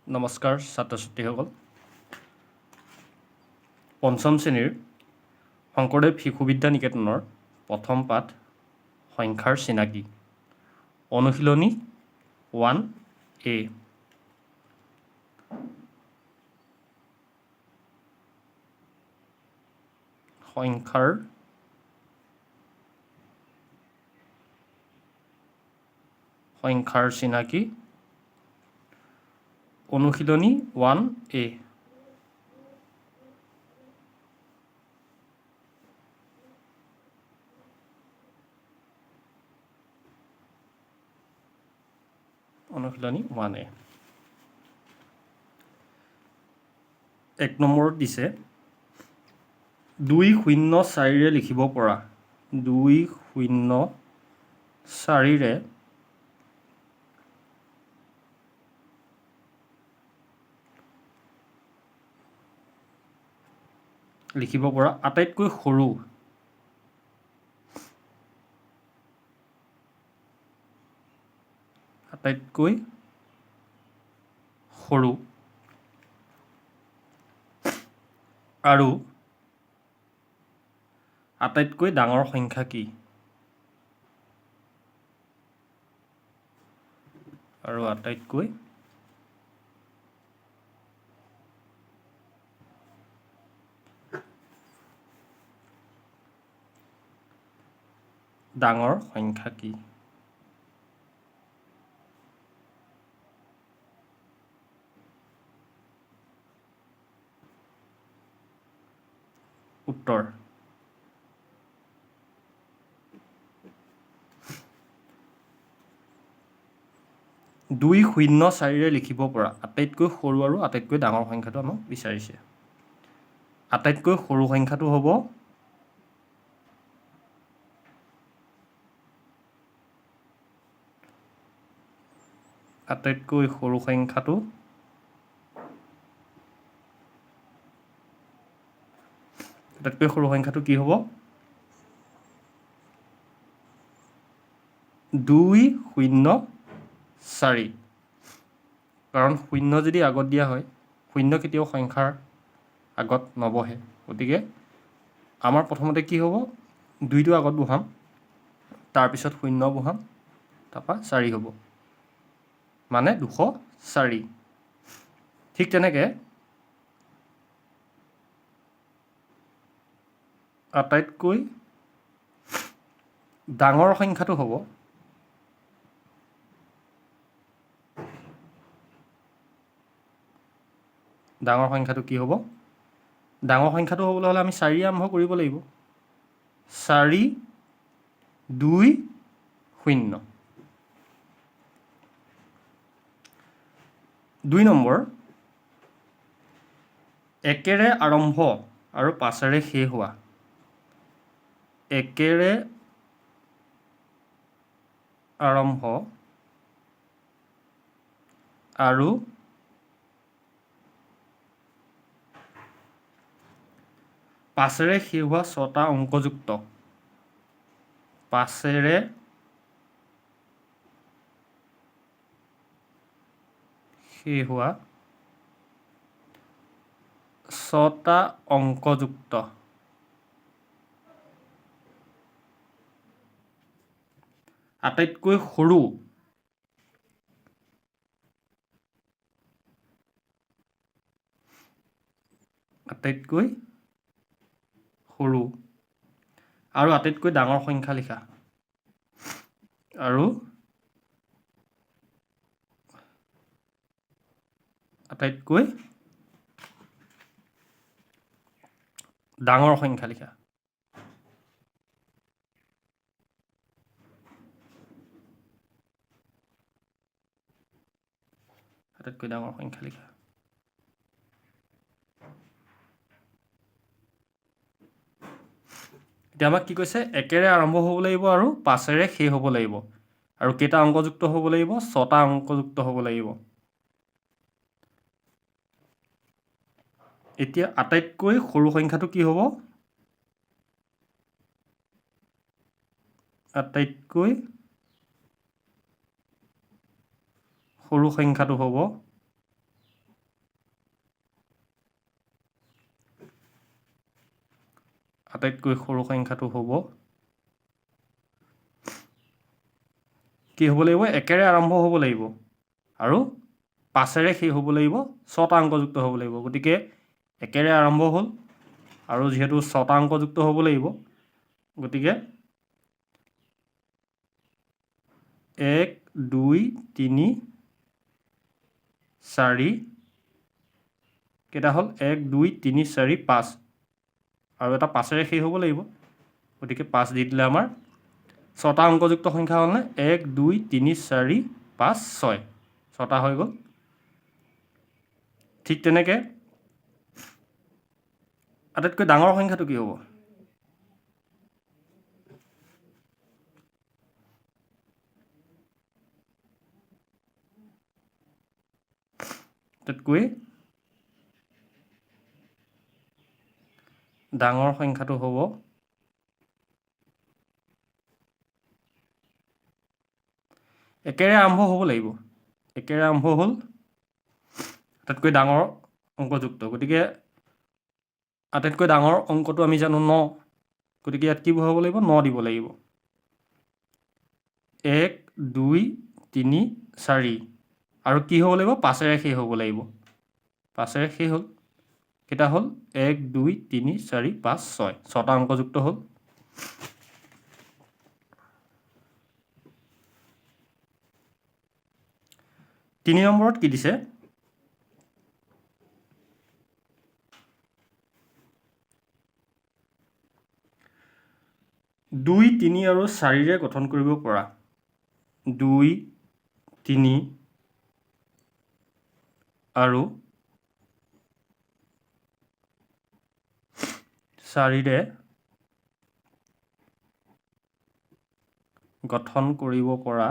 নমস্কাৰ ছাত্ৰ ছাত্ৰীসকল, পঞ্চম শ্ৰেণীৰ শংকৰদেৱ শিশু বিদ্যা নিকেতনৰ প্ৰথম পাঠ সংখ্যাৰ চিনাকি, অনুশীলনী 1এ। সংখ্যাৰ চিনাকি, অনুশীলনী 1এ। অনুশীলনী 1এ 1 নম্বৰত দিছে, 2 0 4ৰে লিখিব পৰা, 2 0 4ৰে লিখিব পৰা আটাইতকৈ সৰু, আটাইতকৈ সৰু আৰু আটাইতকৈ ডাঙৰ সংখ্যা কি? আৰু আটাইতকৈ ডাঙৰ সংখ্যা কি? উত্তৰ: 2 0 4ৰে লিখিব পৰা আটাইতকৈ সৰু আৰু আটাইতকৈ ডাঙৰ সংখ্যাটো আমাক বিচাৰিছে। আটাইতকৈ সৰু সংখ্যাটো হ'ব আটাইতকৈ সৰু সংখ্যাটো আটাইতকৈ সৰু সংখ্যাটো কি হ'ব? 2 0 4। কাৰণ শূন্য যদি আগত দিয়া হয়, শূন্য কেতিয়াও সংখ্যাৰ আগত নবহে। গতিকে আমাৰ প্ৰথমতে কি হ'ব? 2টো আগত বহাম, তাৰপিছত শূন্য বহাম, তাৰপৰা 4 হ'ব, মানে 204। ঠিক তেনেকৈ আটাইতকৈ ডাঙৰ সংখ্যাটো হ'ব ডাঙৰ সংখ্যাটো কি হ'ব? ডাঙৰ সংখ্যাটো হ'বলৈ হ'লে আমি 4 আৰম্ভ কৰিব লাগিব। 4 2 0। 2 নম্বৰ, একেৰে আৰম্ভ আৰু পাঁচেৰে শেষ হোৱা, একেৰে আৰম্ভ আৰু পাঁচেৰে শেষ হোৱা ছটা অংকযুক্ত, পাঁচেৰে শেষ হোৱা ছটা অংকযুক্ত আটাইতকৈ সৰু আটাইতকৈ সৰু আৰু আটাইতকৈ ডাঙৰ সংখ্যা লিখা। আৰু আটাইতকৈ ডাঙৰ সংখ্যা লিখা। আটাইতকৈ ডাঙৰ সংখ্যা লিখা। এতিয়া আমাক কি কৈছে? একেৰে আৰম্ভ হ'ব লাগিব আৰু পাঁচেৰে শেষ হ'ব লাগিব আৰু কেইটা অংকযুক্ত হ'ব লাগিব? ছটা অংকযুক্ত হ'ব লাগিব। এতিয়া আটাইতকৈ সৰু সংখ্যাটো কি হ'ব? আটাইতকৈ সৰু সংখ্যাটো হ'ব আটাইতকৈ সৰু সংখ্যাটো হ'ব কি হ'ব লাগিব? একেৰে আৰম্ভ হ'ব লাগিব আৰু পাঁচেৰে শেষ হ'ব লাগিব, ছটা অংকযুক্ত হ'ব লাগিব। গতিকে একেৰে আৰম্ভ হ'ল আৰু যিহেতু ছটা অংকযুক্ত হ'ব লাগিব, গতিকে 1 2 3 4 কেইটা হ'ল? 1 2 3 4 5 আৰু এটা পাঁচেৰে শেষ হ'ব লাগিব। গতিকে 5 দি দিলে আমাৰ ছটা অংকযুক্ত সংখ্যা হ'লনে? 1 2 3 4 5 6, ছটা হৈ গ'ল। ঠিক তেনেকৈ আটাইতকৈ ডাঙৰ সংখ্যাটো কি হ'ব? আটাইতকৈ ডাঙৰ সংখ্যাটো হ'ব একেৰে আৰম্ভ হ'ব লাগিব। একেৰে আৰম্ভ হ'ল, আটাইতকৈ ডাঙৰ অংকযুক্ত। গতিকে আটাইতকৈ ডাঙৰ অংকটো আমি জানো ন, গতিকে ইয়াত কি বহাব লাগিব? ন দিব লাগিব। 1 2 3 4 আৰু কি হ'ব লাগিব? পাঁচেৰে শেষ হ'ব লাগিব। পাঁচেৰে শেষ হ'ল, কেইটা হ'ল? 1 2 3 4 5 6, ছটা অংকযুক্ত হ'ল। 3 নম্বৰত কি দিছে? 2 3 আৰু 4ৰে গঠন কৰিব পৰা 2 3 আৰু 4ৰে গঠন কৰিব পৰা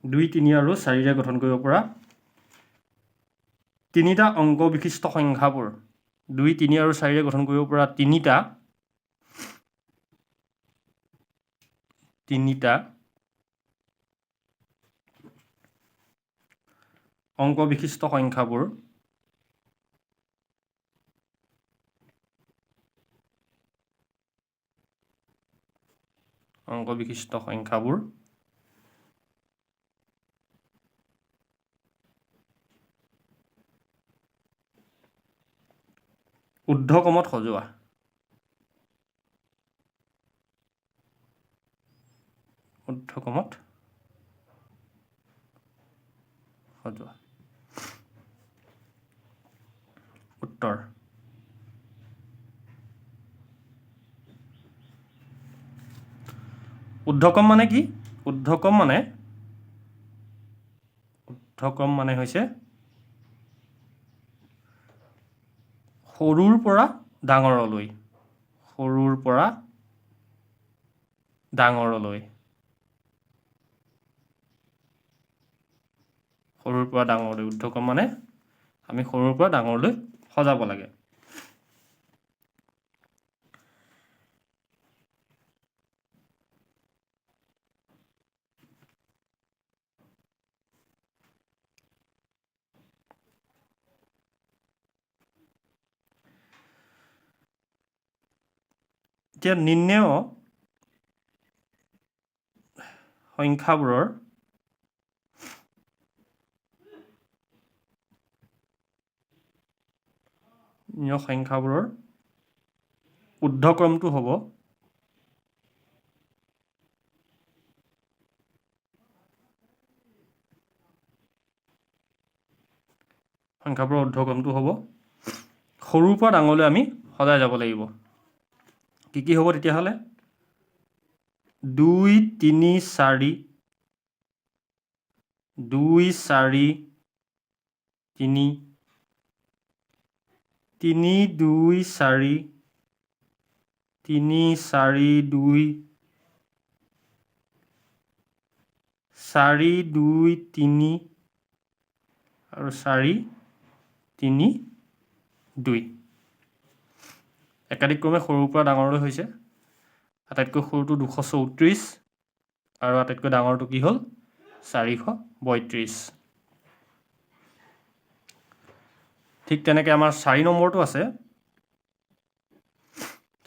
2 3 আৰু 4ৰে গঠন কৰিব পৰা তিনিটা অংক বিশিষ্ট সংখ্যাবোৰ 2 3 আৰু 4ৰে গঠন কৰিব পৰা তিনিটা অংক বিশিষ্ট সংখ্যাবোৰ অংক বিশিষ্ট সংখ্যাবোৰ ঊৰ্ধ্বক্ৰমত সজোৱা। ঊৰ্ধ্বক্ৰমত সজোৱা। উত্তৰ ঊৰ্ধ্বক্ৰম মানে কি? ঊৰ্ধ্বক্ৰম মানে হৈছে সৰুৰ পৰা ডাঙৰলৈ, সৰুৰ পৰা ডাঙৰলৈ, সৰুৰ পৰা ডাঙৰলৈ। ঊৰ্ধ্বক্ৰম মানে আমি সৰুৰ পৰা ডাঙৰলৈ সজাব লাগে। এতিয়া নিৰ্ণেয় সংখ্যাবোৰৰ ঊৰ্ধ্বক্ৰমটো হ'ব সংখ্যাবোৰৰ ঊৰ্ধ্বক্ৰমটো হ'ব সৰুৰ পৰা ডাঙৰলৈ আমি সজাই যাব লাগিব। কি কি হ'ব তেতিয়াহ'লে? 2 3 4 2 4 3 3 2 4 3 4 2 4 2 3 আৰু 4 3 2। একাদিক্ৰমে সৰুৰ পৰা ডাঙৰলৈ হৈছে। আটাইতকৈ সৰুটো 234 আৰু আটাইতকৈ ডাঙৰটো কি হ'ল? 432। ঠিক তেনেকৈ আমাৰ 4 নম্বৰটো আছে।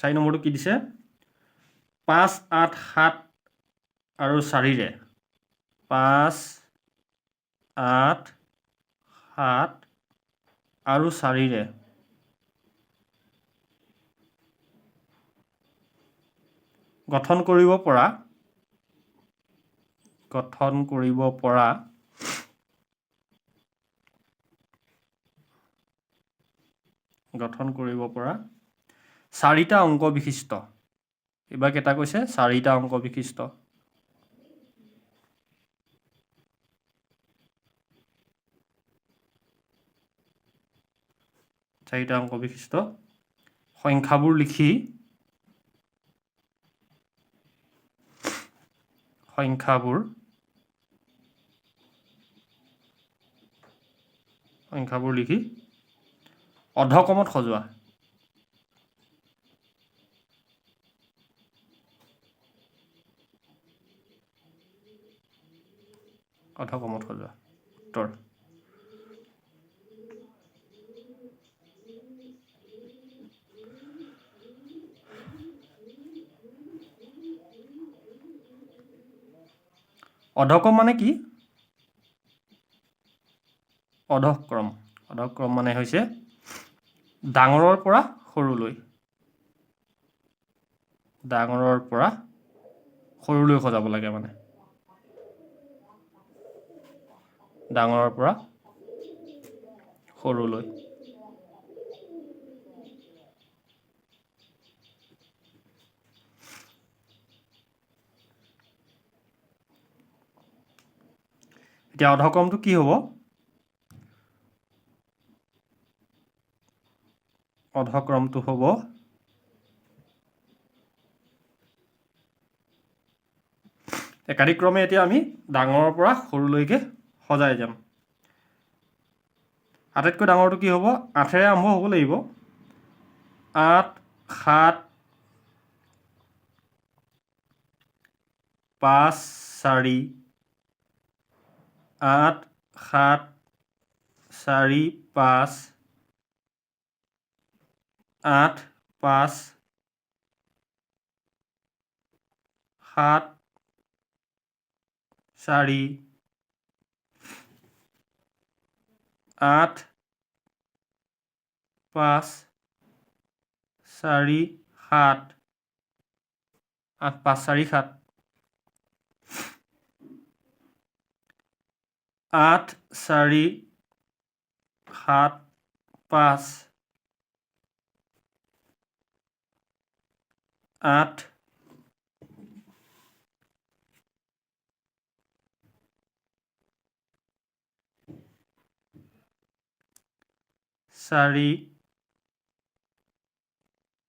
4 নম্বৰটো কি দিছে? 5, 8, 7 আৰু 4ৰে, 5, 8, 7 আৰু 4ৰে গঠন কৰিব পৰা, গঠন কৰিব পৰা গঠন কৰিব পৰা চাৰিটা অংক বিশিষ্ট। এইবাৰ কেইটা কৈছে? চাৰিটা অংক বিশিষ্ট। চাৰিটা অংক বিশিষ্ট সংখ্যাবোৰ লিখি, সংখ্যাবোৰ সংখ্যাবোৰ লিখি অৰ্ধক্ৰমত সজোৱা। অৰ্ধক্ৰমত সজোৱা। উত্তৰ অৰ্ধক্ৰম মানে কি? অধঃক্ৰম। অধঃক্ৰম মানে হৈছে ডাঙৰৰ পৰা সৰুলৈ, ডাঙৰৰ পৰা সৰুলৈ সজাব লাগে, মানে ডাঙৰৰ পৰা সৰুলৈ। এতিয়া অধঃক্ৰমটো কি হ'ব? অধঃক্ৰমটো হ'ব একাদিক্ৰমে এতিয়া আমি ডাঙৰৰ পৰা সৰুলৈকে সজাই যাম। আটাইতকৈ ডাঙৰটো কি হ'ব? 8ৰে আৰম্ভ হ'ব লাগিব। 8, 7, 5, 4, 8, 7, 4, 5, 8, 5, 7, 4, 8, 5, 4, 7, 8, 5, 4, 7, 8, 4, 7, 5, 8, 4, 5, 7, 7, 8, 5, 4,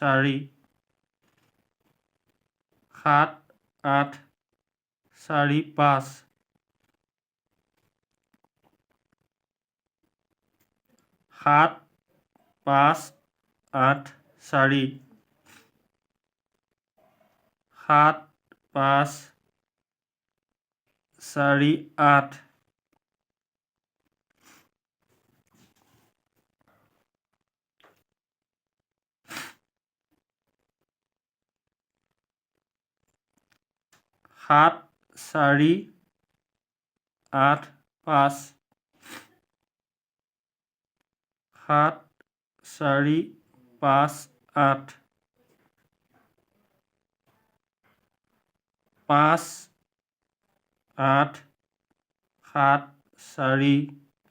7, 8, 4, 5, 7, 5, 8, 4, 7, 5, 4, 8, 7, 4, 8, 5, 7, 4, 5, 8, 5, 8, 7, 4, 5, 8, 4, 7,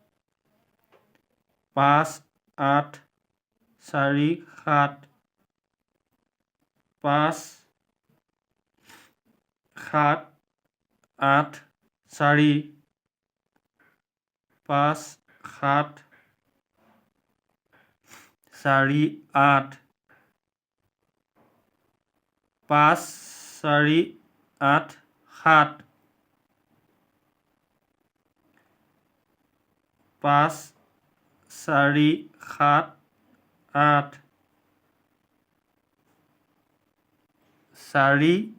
5, 7, 8, 4, 5, 7, 4, 8, 5, 4, 8, 7, 5, 4, 7, 8, 4,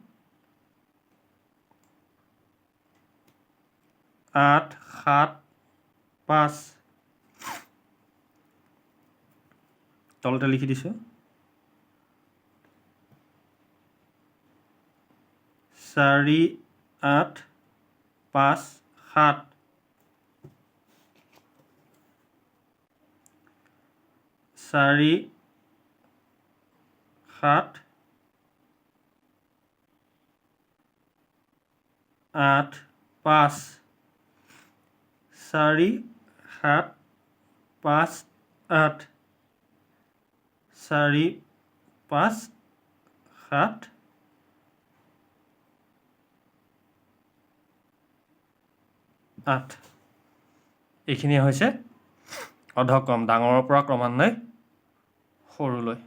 8, 7, 5। তলতে লিখি দিছোঁ, 4 8 5 7। 4 7 8 5, 4 7 5 8, 4 5 7 8। এইখিনিয়ে হৈছে অধক্ৰম, ডাঙৰৰ পৰা ক্ৰমান্বয়ে সৰুলৈ।